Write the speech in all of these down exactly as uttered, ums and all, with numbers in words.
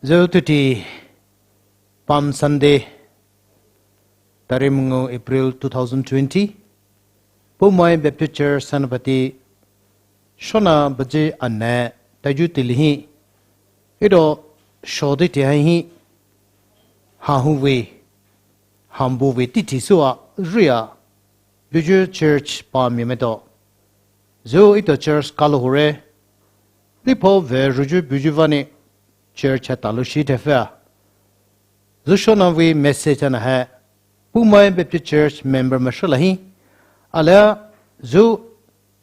Zhou tuti Palm Sunday, tarik mungou April two thousand twenty. Poumai Baptist Church Senapati shona baji ane taju tili hi. Ito shodi ti hai hi. Hahu vei, hambu vei titi sua ria. Buju church pa mi meto. Zhou ito church kalo hure. Lipo ve ruju buju vani church ha talo shi te fea. Zhou shona vei message ana hai. Poumai Baptist Church member mashala hi. Ala zhou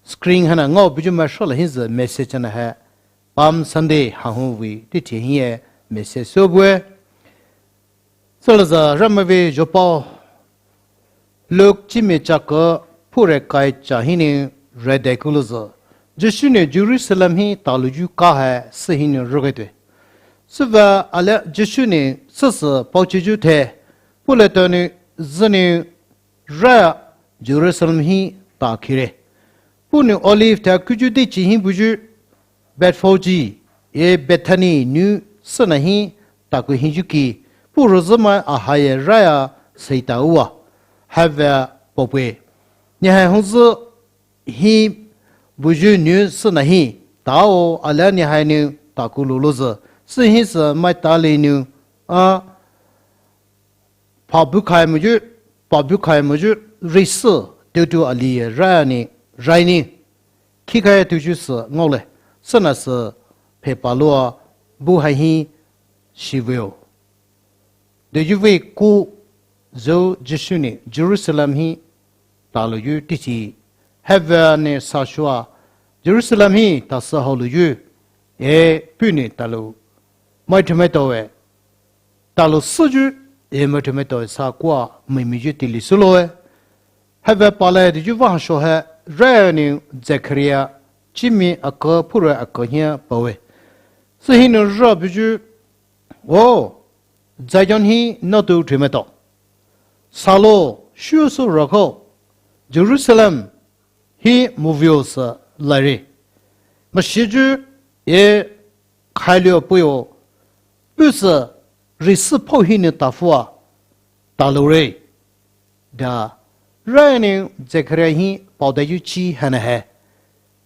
screen hana ngao buju mashala hi zhou message ana hai. Palm Sunday hahu vei titi hi e message so bue. Sala zhou Ramai vei zhou pao. Luke chimi chaka phure kai cha hini rede kulu zhou. Jisu ni Jerusalem hi taluju ka hai si hini ruge tue. Siva ala Jisu ni sisi pao chiju the. Pule toni zini ra Jerusalem hi ta kire. Puni Olive ta kuju di chi hi buju Bethphage e Bethany nu sina hi taku hi juki. Pu rozama ahaye raya seita ua. Hava popwe. Ni hai hongzi hi buju nu sina hi tao ala ni hai nu taku lulu zhou. Si hi si mai tali nu a Pabukai muju, pabukai muju, risi, tutu ali rani, raini, kikai tuju si ngole, sina si pe palua, bu hai hi, shiveo. Deju vei ku, zhou Jisu ni, Jerusalem hi, talu yu titi, hava ni sashua, Jerusalem hi, tasa holu yu, e, puni talu, mai tume towe, Talu suju, e matume to sa kwa, mi mi ju tili sulo e. Hava pala de ju va sho he, re ni Zechariah, chimi aka pura aka hia pawe. Sihinu ra buju, o, Zion hi notu tume to. Salo, shu su rako, Jerusalem, hi muvio sa lari. Mashiju, e, khailio puyo, pusa, risi pau hi ni tafua, talure. Da, rani Zechariah hi, pau da yu chi hana he.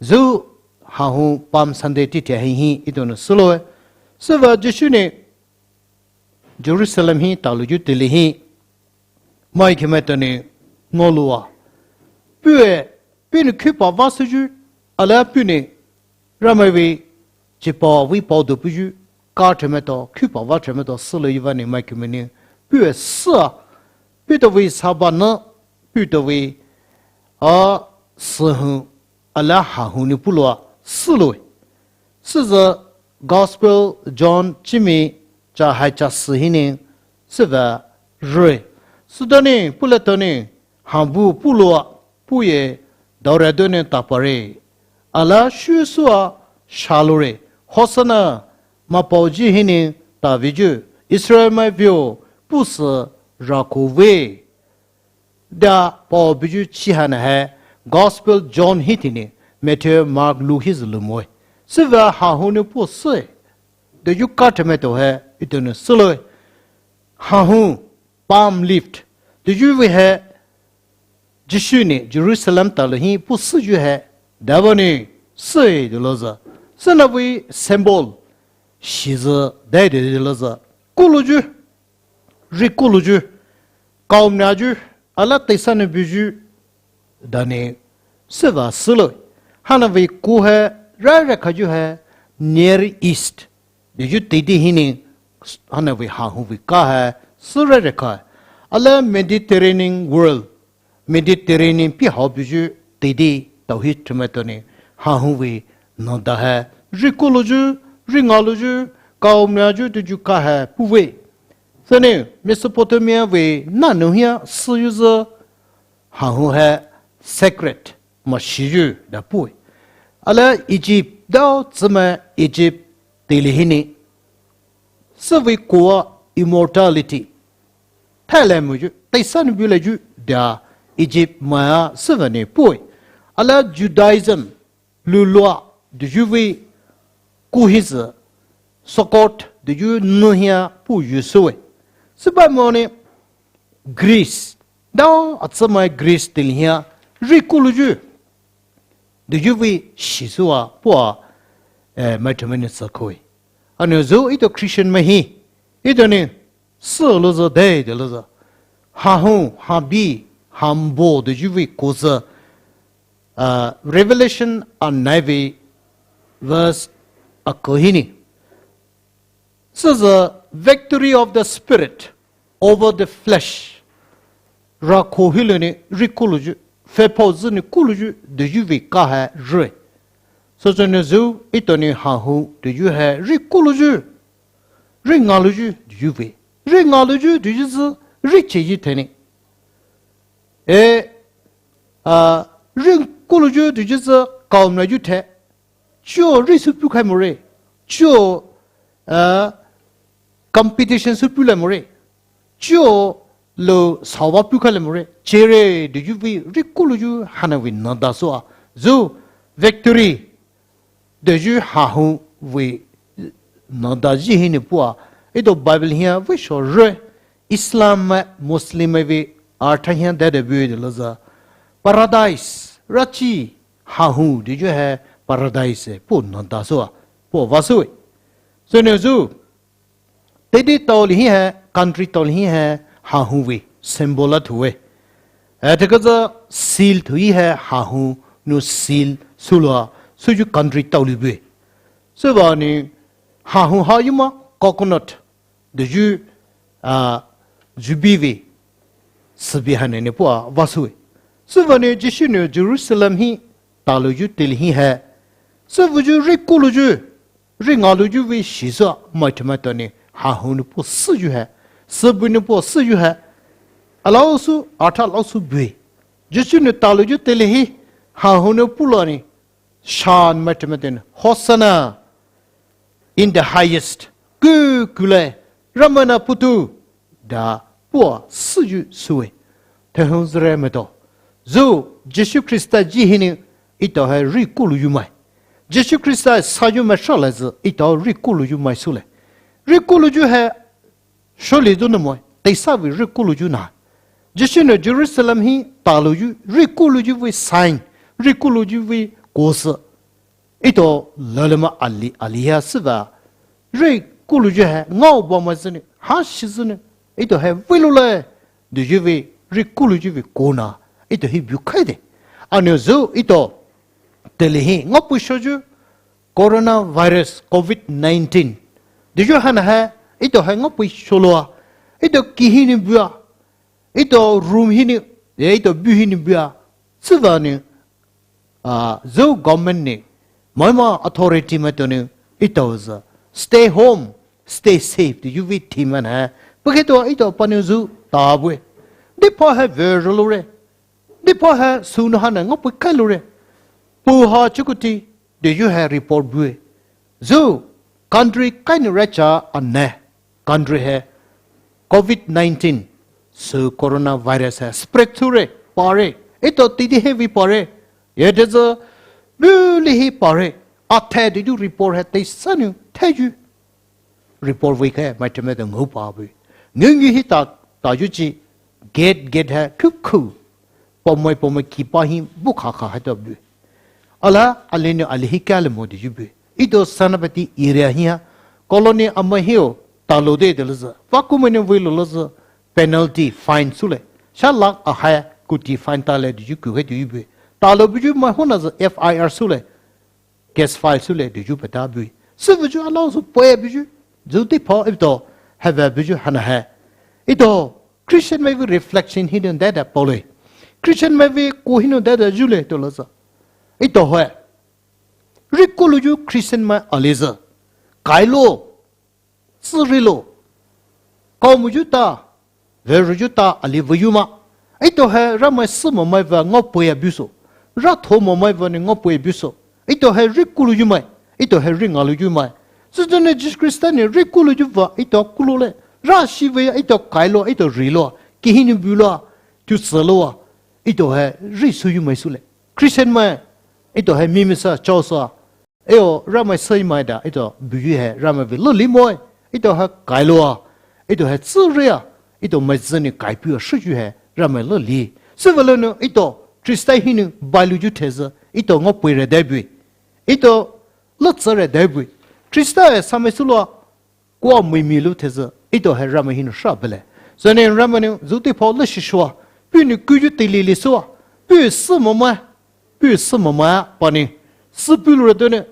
Zu, ha hu, Palm Sunday ti te hi hi, ito no sulo e. Suva Jisu ni, Jerusalem hi, talu yu tili hi. Mai kime tani, ngolua. Pue, pini kupa va suju, ala pini, ramai vi, chipa vi pau do puju, ka tume to, kupa va tume to, sulu iva ni mai kime ni, pue sa, pito vi sabana, pito vi, a, suhu, ala hahu ni pulua, sulu. Siza Gospel John chimi, cha hai cha suhini, siva, rui. Sudani, puletoni, hambu pulua, puye, daure doni tapare. Ala shusua shalure. Hosanna, mapauji hini, taviju, Israel mai vio, pusa, rakuve. Da pau biju chihana he, Gospel John hitini, Matthew, Mark, Luke his lumoi. Siva hahu ni pusa. De yu ka tume to he, itoni sulu. Hahu, palm lift. De yu vi he, Jisu ni Jerusalem talu hi pusu ju he, davo ni sui de loza. Sana vi symbol, shiza dai de loza. Kulu ju, ri kulu ju, kaumna ju, ala tesa ni buju, dani, siva sulu. Hana vi ku he, ra ra kaju he, Near East. Deju tidi hini, hana vi hahu vi ka he, sura reka. Ala Mediterranean world, Mediterranean pi hau biju tidi tau hi tume toni, hahu vi nada he, ri kulu ju, ri ngalu ju, kaumna ju deju ka he, puve. Sani, Mesopotamia vi nanu hia suyuza, hahu he, sacred. Mashiju da pui. Ala Egypt dao tsima Egypt tili hini. Sivi kua immortality. Thale muju, taisan bule ju da Egypt maya sivani pui. Ala Judaism lulua dujuvi kuhiza Sukkot teyu nü hia puyu süwe. Sübüa mo ne Greece, dao atsümai Greece teile hia ri kulouyu teyu vei shi süa pua, eh, maithamai ne sü kowe. Ana zü ito Christian mai hi, ito ne sü louzü dai de louzü, hahung, habi, hambo teyu vei kozü, uh, Revelation anai vei verse akohini. Süzü victory of the Spirit over the flesh. Rako hilouni ri kulouyu, fepao züni kulouyu teyu vei kahe re. Süzünou zü ito ne hahung teyu he ri kulouyu, ri ngalouyu teyu vei. Ri ngalouyu teyu zü ri cheyu thene. E, a, ri kulouyu teyu zü kaomna yu the. Chuo ri sü pukhai more. Chuo, a, competition sü pulai more. Chuo lou saova pukhai le more. Chere teyu vei ri kulouyu hana vei nada süa. Zü victory teyu hahung vei nada zhi hini pua. Ito Bible hia vei sho re. Islam mai, Muslim mai vei artha hia dade bui de louzü, Paradise, rachi, hahung teyu he Paradise pu nada süa, pu va süwe. Sünou zü, teidei taoli hi he, country taoli hi he, hahung vei symbol a thuwe. E, teküzü seal thui he hahung nou seal süloua, süyu country taoli bue. Sübüa ne hahung ha yuma coconut teyu, a, jubi vei sübi hane ne pua va süwe. Sübüa ne Jisu nou Jerusalem hi talouyu teile hi he. Sübüyu ri kulouyu, ri ngalouyu vei shi süa maithamai to ne hahung nou pu süyu he. Sübü nou pu süyu he. Alao sü, artha lao sü bui. Jisu nou talouyu teile hi hahung nou puloua ne shan maithamai to ne Hosanna in the highest. Ku, kule, Ramai na putu, da pua süyu süwe. Thehung züre meto. Zü, Jisu Khrista zhi hini ito he ri kulouyu mai. Jisu Khrista sayu mai shalai zü ito ri kulouyu mai sülai. Ri kulouyu he sholi zü ne moi, teisa vei ri kulouyu na. Jisu nou Jerusalem hi talouyu, ri kulouyu vei sign, ri kulouyu vei kozü. Ito lele ma ali, ali hia sübüa. Ri kulouyu he ngao ba mai zünou, ha shi zünou. Ito he vei loulai. Teyu vei, ri kulouyu vei kona. Ito hi bukhai de. Ana zü ito teile hi ngaopei shoyu coronavirus covid nineteen. Teyu hana he, ito he ngaopei sholoua. Ito ki hini bua. Ito room hini, e ito bu hini bua. Sübüa ne, a, zü government ne, maima authority mai to ne, ito zü, stay home, stay safe, teyu vei theme na. Pake to ito pa ne zü ta bue. Dipha he vei rolo re. Dipha he sünou hana ngaopei kai lo re. Pu ha chukuti, teyu he report bue. Zü, country kai ne recha ane. Country he covid nineteen, sü coronavirus he spread thsure, pare, ito teidei he vei pare, ye tezü, buli hi pare, athe teyu report he teisanou, theyu report vei khe, maithamai to ngao pa bui. Ngungu hi ta, tayu chi, gate, gate he, kukhu, pamai, pamai kipa hi, bukhakha he to bui. Ala, ali nou ali hi kale mo teyu bui. Ito Senapati area hia, colony amai hiu, talou de de louzü. Vakumai ne vei lo louzü, penalty, fine sülai. Sha lakh ahai, kuti fine talai teyu kuhe teyu bui. Talou buyu mai hona zü F I R sülai. Case file sülai teyu peta bui. Sübüyu alao sü poi buyu. Zü dipha ito, heve buyu hana he. Ito, Christian mai vei reflection hinou dada paolai. Christian mai vei ko hinou dada yulai to louzü. Ito he. Ri kulouyu Christian mai ali zü. Kailo, tsürilo. Kaomuyu ta, veroyu ta ali veiyu ma. Ito he Ramai sü momai vei ngaopeia buso. Ratho momai vei ne ngaopeia buso. Ito he ri kulouyu mai. Ito he ri ngalouyu mai. Süzünou Jisu Khrista ne ri kulouyu vei ito kuloulai. Rashi vei ito kailo, ito rilo. Ki hinou bulo. Tusülo. Ito he ri süyu mai sülai. Christian mai, ito he mimisa, chaosa. Eo, Ramai sü mai da, ito buyu he, Ramai vei loli moi. etao hai kailoua, etao hai tsüre-a, etao maisü nou kaipuo-a shiyu hai Ramai lali. Süvanou etao Khrista hinou bailouyu thaize, etao ngaopuire dai bue, etao lütsüre dai bue. Khrista hai samai süloua, kua mai milou thaize, etao hai Ramai hinou shabüle. Sünou Ramai nou zhu deiphao leshishoa, puhnou kuyu teile lisoua, puh sü momai, puh sü momai-a panou, sü puh loure donou,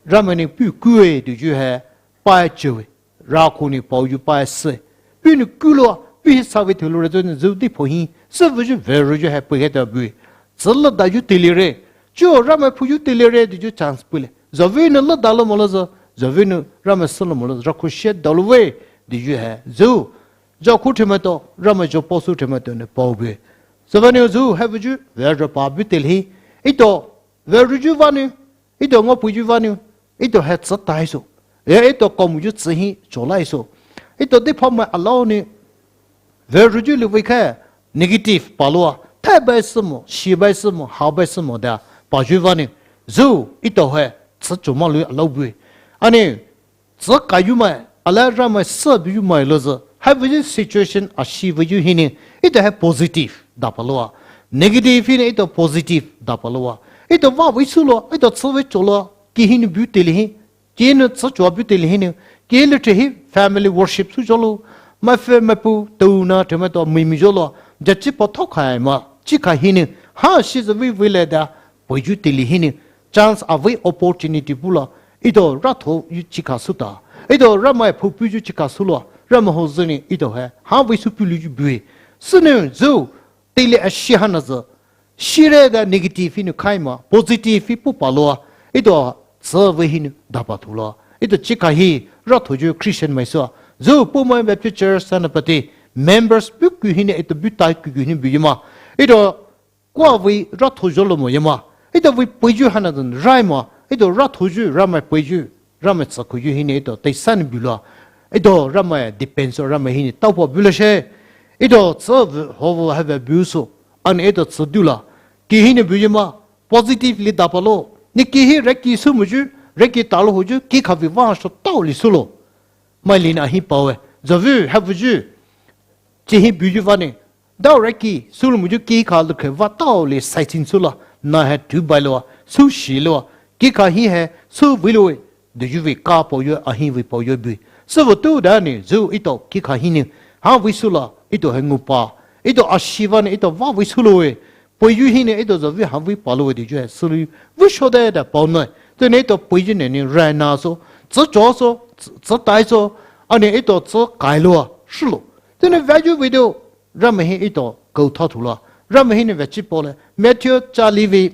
Ramai nou puh kue touyu hai, paichewe, rako nou paoyu paisü, puhnou kuloua puh hi save thou loure donou zhu deiphao hi süvuyu verouyu hai peikhai tabue. Tsü lüdayu teilere, chuo Ramai phouyu teilere touyu chance peile. Zhuvea nou lüdalou molouzü, zhuvea nou Ramai sülou molouzü rako shie dalouwe touyu hai zhu, zhokho thaimaitao, Ramai zho paosou thaimaitao nou paobue. Süvanou zhu haivuyu verou pabu teile hi, etao verouyu vanou, etao ngaopeiyu vanou, etao hai tsütaiso, e etao kaomoyu tsü hi cholaiso. Etao deiphaomai alao nou verouyu li veikhai, negative paloua, thaibai sümo, shibai sümo, habai sümo da payu vanou, zhu etao hai tsü chomolou alao bue. Ana tsü kaiyu mai, alia Ramai sübuyu mai louzü, haivuyu situation ashi veiyu hinou, etao hai positive dapaloua, negative hinou etao positive dapaloua, etao vah veisouloua, etao tsüvei choloua, ki hinou bu teile hi, kinou tsü choa bu teile hinou, ki lüthei hi family worship sou zholou, maipfü maipuo taona thaimaitao mai mi zholou, jachipa thaokhai ma chikha hinou, ha shize vei veile da peiyu teile hinou, chance avei opportunity pulou, etao rathoyu chikha souta, etao Ramai phoupuyu chikha souloua, Ramai hozü nou etao hai ha veisou pulouyu bue. Sünou zhu teile ashi hana zü, shire da negative hinou khaima positive hi poupaloua, etao tsüvei hinou dapa thoulou, etao chikha hi rathoyu Christian maisoua, zhu Poumai Baptist Church Senapati members bu ku hinou etao bu tai kuku hinou bu yuma, etao kuavei ratho zholou mo yuma, etao vei peiyu hana zü raima, etao rathoyu Ramai peiyu, Ramai tsükhouyu hinou etao teisanou buloua, etao Ramai depend sou Ramai hinou taopa buloushe, etao tsü hovo haiva buso, ana etao tsü dula, ki hinou bu yuma, positive li dapalou, nou ki hi raki soumoyu, raki talou hoyu kikhavei vah sho taoli soulo, mailinou ahi paowe, zhuvea haivuyu chi hi buyu vanou, dao raki soulou moyu kikha loukhe vah taoli saitin souloua, na hai thubailoua, soushiloua, kikha hi hai souveilouwe touyu vei kapaoyu ahi vei paoyu bue. Süvatou danou zhu etao kikha hinou ha veisouloua, etao hai ngoupa, etao ashi vanou etao vah veisouloue, peiyu hinou etao zhuvea ha veipalouwe touyu hai soulou, veisho dada paonou, teanou etao peiyu nou nou rainaso, tsü choso, tsü taiso, ana etao tsü kailoua shilou, teanou veyu veido, Ramai hi etao kou thathouloua, Ramai hinou veachi paole Matthew chali vei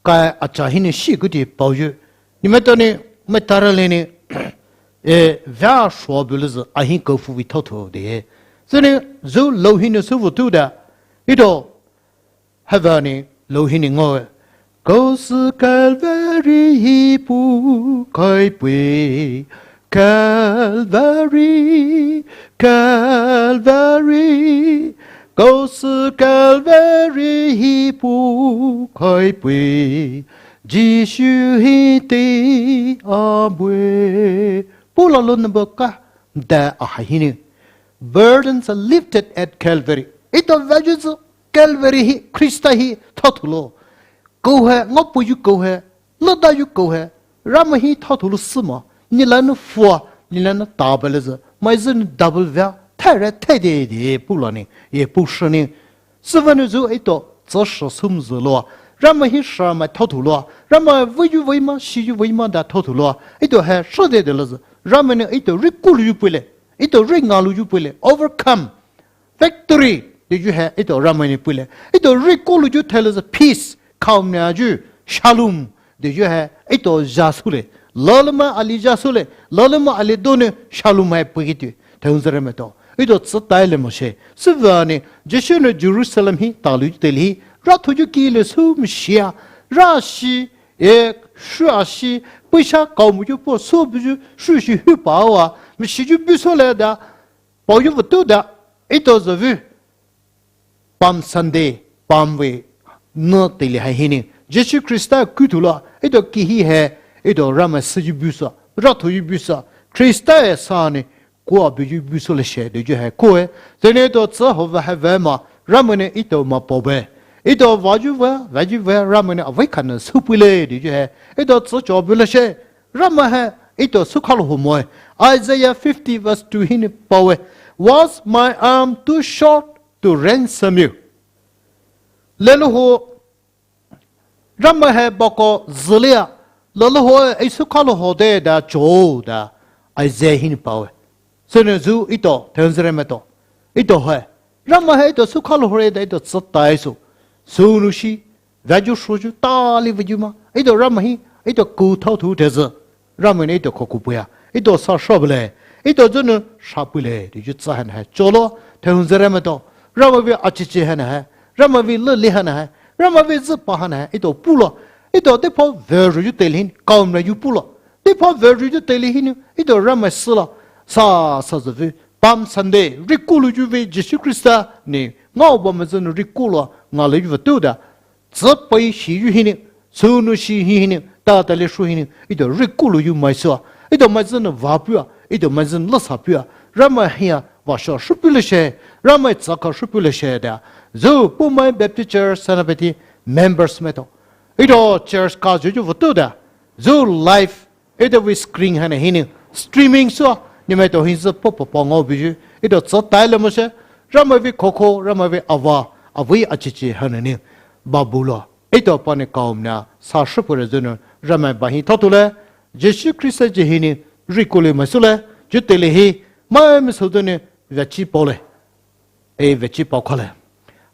kai acha hinou shi kuti paoyu, nemaitao nou, maitao rale nou, e, veashoa bulouzü ahi kouphu vei thathou de, sünou zhu lou hinou süvatou da, etao haivanou lou hinou ngaowe, kousü Calvary hi pukhaipei, Calvary, Calvary, kousü Calvary hi pukhaipei, Jisu hi tei abue, pulaloua number ka, da ahai hinou, burdens are lifted at Calvary, etao veyu zü Calvary hi Khrista hi thathoulou, kou hai ngaopuyu kou hai, lüdayu kou hai, Ramai hi thathoulou süma, nelanü pfua, nelanü tabailezü maizü nou double vea thaire thaide de pulanou ye pushini, süvanou zhu etao tsü shi soumozüloua, Ramai hi shamai thathouloua, Ramai veiyu veima shiyu veima da thathouloua etao hai shide delezü, Ramai nou etao rei kulouyu peile, etao rei ngaolouyu peile, overcome, victory touyu hai etao Ramai nou peile, etao rei kulouyu thailezü peace, khaonayu, shalom touyu hai etao zhasoule, lüloumai ali zhasoule, lüloumai ali donou shalom hai peikei tou, thaiunzü ramaitao etao tsü taile moshe, süvanou Jisu nou Jerusalem hi talouyu teile hi, rathoyu kile sou mashia, rashi, e, shuashi, peisha kaomoyu po soubuyu shushi hupaowa, mashiyu busoule da paoyu vatou da, etao zhuvea Palm Sunday, Palm vei, nou teile hai hinou Jisu Khrista kuthoulou etao kihi hai, etao Ramai süyu busa, rathoyu busa, Khrista e sa ni kua buyu buso le she de ju hai koe. Zene to tsü ho va ha va ma, Ramai ne ito ma po be. Ito vaju va, vaju va, Ramai ne avei kana supui le de ju hai. Ito tsü cho bu le she. Ramai hai ito sukha lo ho moe. Isaiah fifty verse two hinou paoe. Was my arm too short to ransom you? Lelo ho Ramai hai bako zülia, lelo ho e sukha lo ho de da cho da Isaiah hinou paoe. Sene zu ito, tenzere meto. Ito hai. Ramai hai ito sukha lo ho re da ito tsü tai so. Sunu shi, vaju shuju, tali vaju ma. Ito Ramai hi, ito ku thao thu te zü. Ramai ne ito khoku puya. Ito sa shobele. Ito zunu shapule. Di ju tsa han hai. Cholo, te hun zere meto. Ramai vi achichi han hai. Ramai vi lili han hai. Ramai vi zipa han hai. Ito pulo. Ito depo veru ju teli hin. Kaum na ju pulo. Depo veru ju teli hin. Ito Ramai silo. Sa, sa zü vi. Palm Sunday. Rikulu ju vi Jisu Khrista ni. Ngao ba me zunu rikulu. Nga le ju vi tu da. Tsü pai shi yu hinou, sunu shi hi hinou, ta ta le shu hinou, ito rikulu yu mai sua, ito mai zun va pua, ito mai zun la sa pua, Ramai hia va sha shupu le she, Ramai tsaka shupu le she da. Zu Poumai Baptist Church Senapati members meto. Ito church ka ju ju vutu da. Zu life Ito vi screen hana hinou, streaming sua, ni mai to hin zü po po po ngao buyu, ito tsü tai le mo she, Ramai vi khokho, Ramai vi ava, avei achichi hana ni, babulo. Ito pani kaum na, sa shupu re zunu, Ramai ba hin thatu le, Jisu Khrista ji hinou, rikulu mai su le, ju teli hi, mai mi su zunu, vechi po le. E vechi po kha le.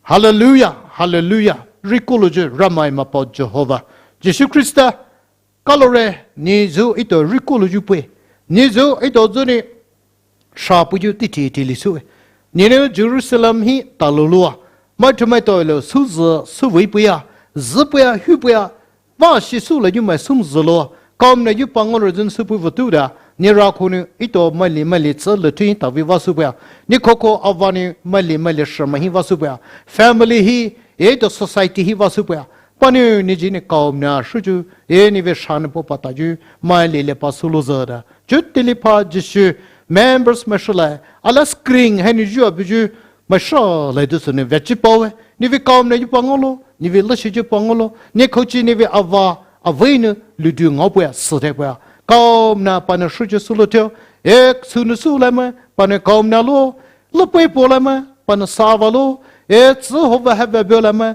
Hallelujah, hallelujah. Rikulu ju Ramai ma po Jehovah. Jisu Khrista, Kalore, ni zu ito rikulu ju pue. Ni zu ito zuni shapu ju titi tili sue. Ni ne Jerusalem hi talulua. Mai tu mai to lo su zü, su vei puya, zü puya, hu puya, va shi su le ju mai sum zü lo. Kaum ne ju pangol re zun su pu vutu da. Ni ra khu ni ito mai li mai li tsü le tu ta vi va su puya. Ni khokho ava ni mai li mai li shama hi va su puya. Family hi, ito society hi va su puya. Pani ni ji ni kaum na shu ju, e ni ve shan po pa ta ju, mai li le pa su lo zü da. Ju tili pa Jisu, members mai shu lai, ala screen hai ni ju a bu ju, mai shu lai du su ni vechi pa we, ni ve kaum na ju pa ngolo, ni ve lashi ju pa ngolo, ni khochi ni ve ava, avei ni lu du ngao puya, su te puya. Kaum na pani shu ju su lo teo, e su ni su lai mai, pani kaum na lo, lo pui po lai mai, pani sa va lo, e tsü ho va ha va bu lai mai,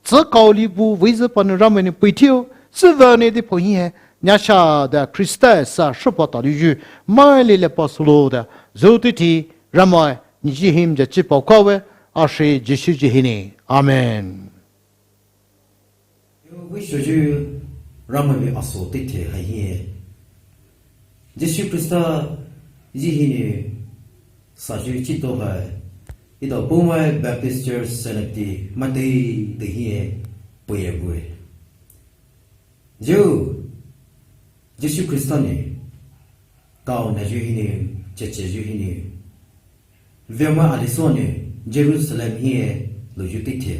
Tsü kaoli bu vei zü pani Ramai ni pui tio, tsü va ni di po hi he, nya sha da Khrista sa shupa ta li yu, mai li le pa su lo da, zu ti ti, Ramai, ni ji him ja chi pao ka we, a shi Jisu ji hi ni. Amen. Yo, vei shu ju Ramai vi aso ti ti hai hi he. Jisu Khrista ji hi ni sa ju chi to hai, ito Poumai Baptist Church Senapati maitei te hi e pui e bue. Ju, Jisu Khrista ni, kaona ju hi ni, cheche ju hi ni, Vema aliso ni Jerusalem hi e lo ju ti ti.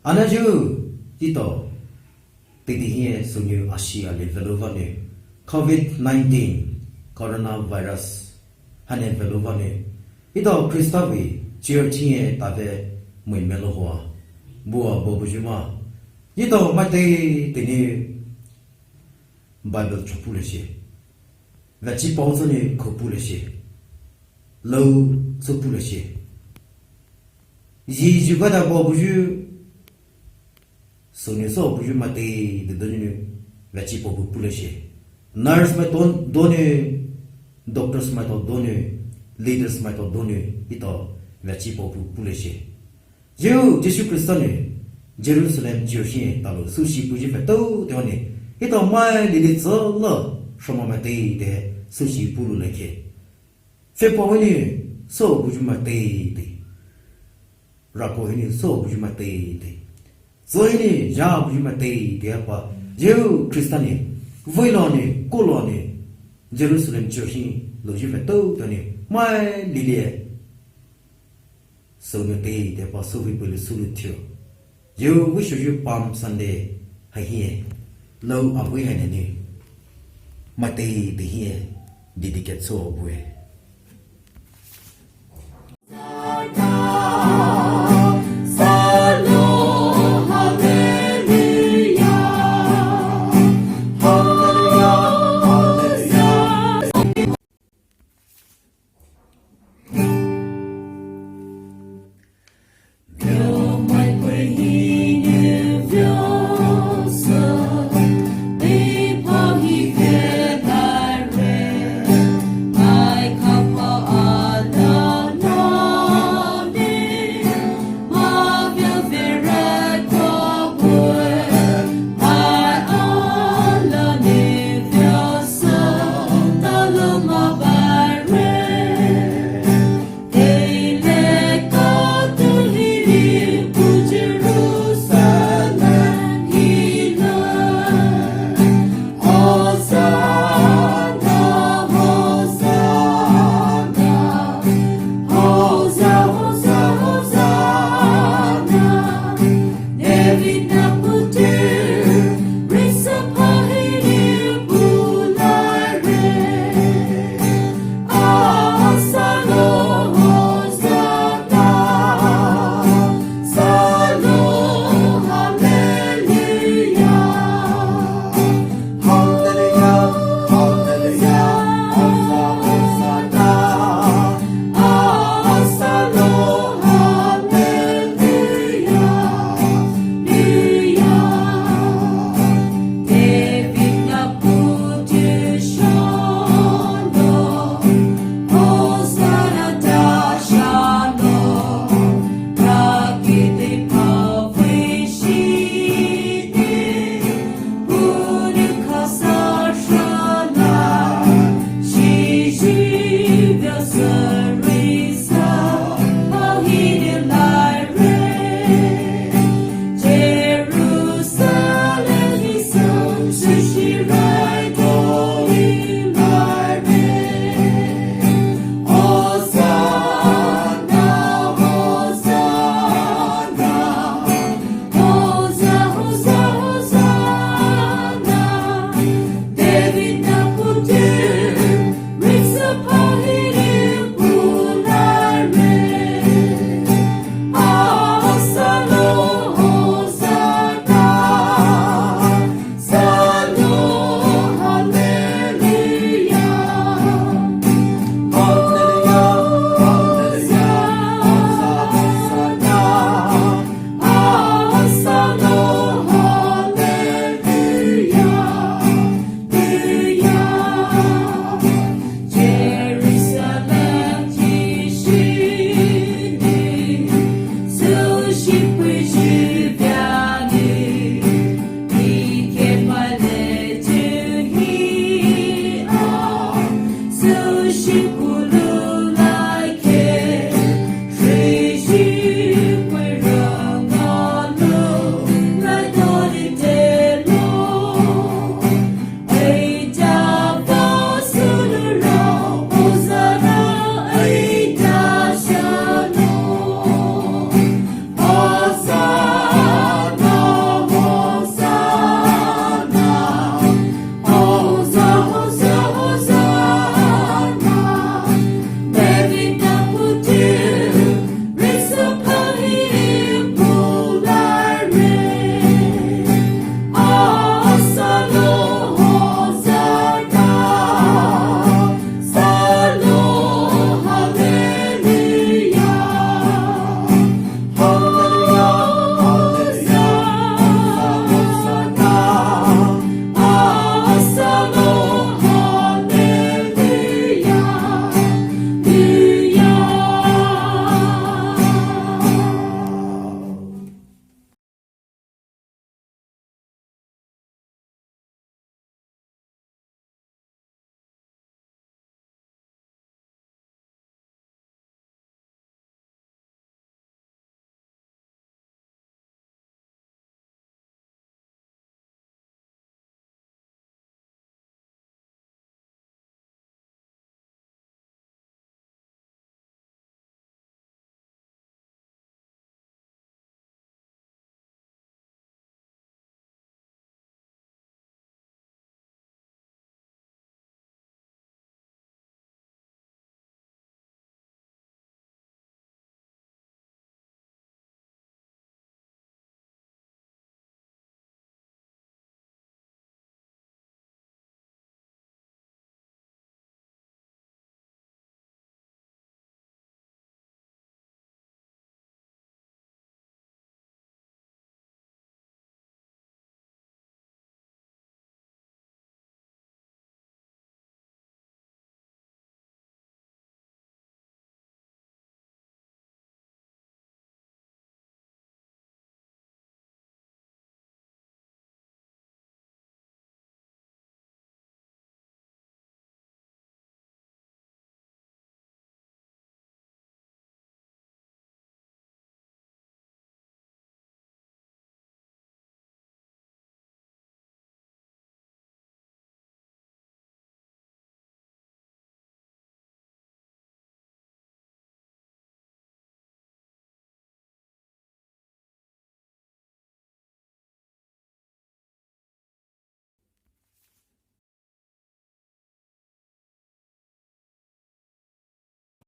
Ana ju ito ti ti hi e su ni ashi ali velo va ni covid nineteen coronavirus ha ni velo va ni. Ito Khrista vi church hi e ta ve mui melo hoa. Bua bo bu ju ma. Ito maitei ti ni Bible cho pu le shi. Vechi pao tsü ni kho pu le shi. Lo tsü pu le shi. Yi ju ga da bo bu ju. So ni so bu ju maitei de do ni vechi pao bu pu le shi. Nurse mai to do ni, doctors mai to do ni, leaders mai to do ni, ito vechi pao bu pu le shi. Jiu Jisu Khrista ni Jerusalem church hi talo sushi puji fe to te ni. Ito mai lili tsü lo shoma maitei te sushi pulu le ke. Fe pa ni so buju maitei te. Rako hi ni so buju maitei te. Tsü hi ni ja buju maitei te pa. Jiu Khrista ni vui lo ni, ku lo ni. Jerusalem church hi lo ji fe to te ni. Mai lili e. So ni te te pa so vi pulu su lu tio. Jiu wishu ju Palm Sunday hai hi e. Lo a vui hai ni. Maitei te hi e. dedicate sou bue.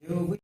Yu